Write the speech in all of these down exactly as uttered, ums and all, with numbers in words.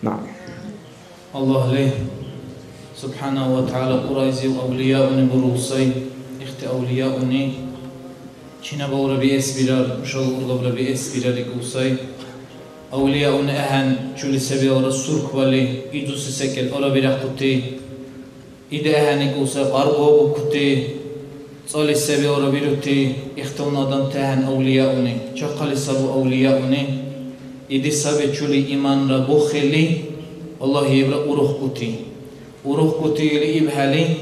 Наам. Аллагьли, субхӀянагьу ва тагӀяла, Кьуръайзив авлияуни бурул сай. Ихти авлияуни чинабалра биэс бирар, нушала ургабра биэс бирар икӀул сай. Авлияуни ахӀен, чули се-биалра суркбали, идуси секӀал арабирахъути. Иди ахӀен икӀул сай, къаркъа букути, цӀали се-биалра бирути, ихтилна адамти ахӀен авлияуни, чахъали сабу авлияуни. Иди саби чули иманра бухили, Аллагьевра урухкӀути. УрухкӀути или ибхӀели,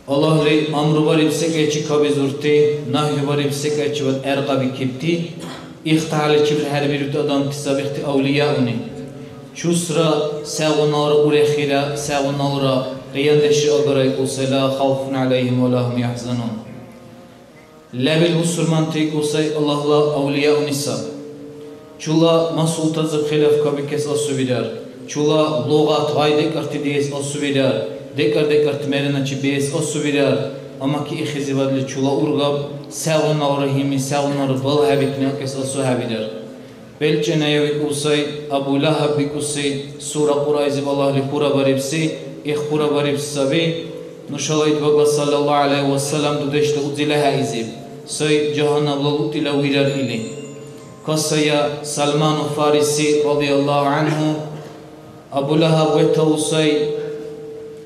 Аллагьли амрубариб секӀайчи кабизурти, нагьибариб секӀайчивад гӀеркъабикибти, ихтахӀяличибли хӀербирути адамти саби ихти авлияуни. Чусра сегъуналра урехира, сегъуналра къияндешри агара икӀул сай, ла хавфун гӀяляйхим ва ла гьум яхӀзанун. Лебил бусурманти икӀул сай Аллагьла авлияуни саб. Чула масъултазиб хилаф кабикес асубирар, чула лугъат гъай декӀарти диэс асубирар, декӀар-декӀарти мераначи биэс асубирар, амма ки ихизивадли чула ургаб сегъуналра гьими, сегъуналра балхӀебикни акӀес асухӀебирар. БелчӀеная викӀул сай, Абу Лагьаб бикӀуси сура Кьуръайзиб Аллагьли хурабарибси, их хурабарибси саби, нушала Идбагла саллаллаху гӀялайхи ва саллям дудешла удзила хӀяйзиб, сай жагьаннабла лутӀила вирар или. Касая, Салману Фариси радияллаху анхӀу, Абу Лагьаб ветаусай,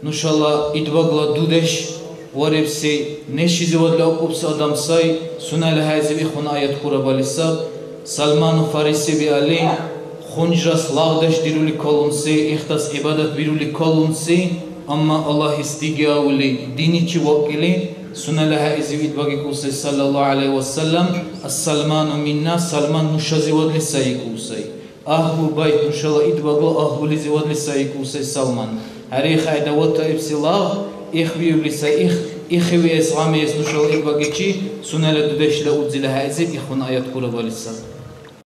нушала Идбагла дудеш варибси, нешизивадли акӀубси адам сай, сунела хӀяйзиб ихуна аят хурабали саб, Салману Фариси биалли, хунжрас лагъдеш дирули калунси, ихтас гӀибадат бирули калунси, амма Аллагьис диги авли, диничи вакӀили, сунела хӀяйзиб Идбаг икӀусай, саллаллаху гӀялайхи ва саллям, Ас-Салману минна, Салман нушазивадли сай икӀусай. Агьлу байт нушала Идбагла агьлулизивадли сай икӀусай Салман. Гьарил кьяйда ватаибси лагъ, ихвиубли сай их, ихвиэс гъамиэс нушала Идбагичи, сунела дудешла удзила хӀяйзиб ихуна аят хурабали саб.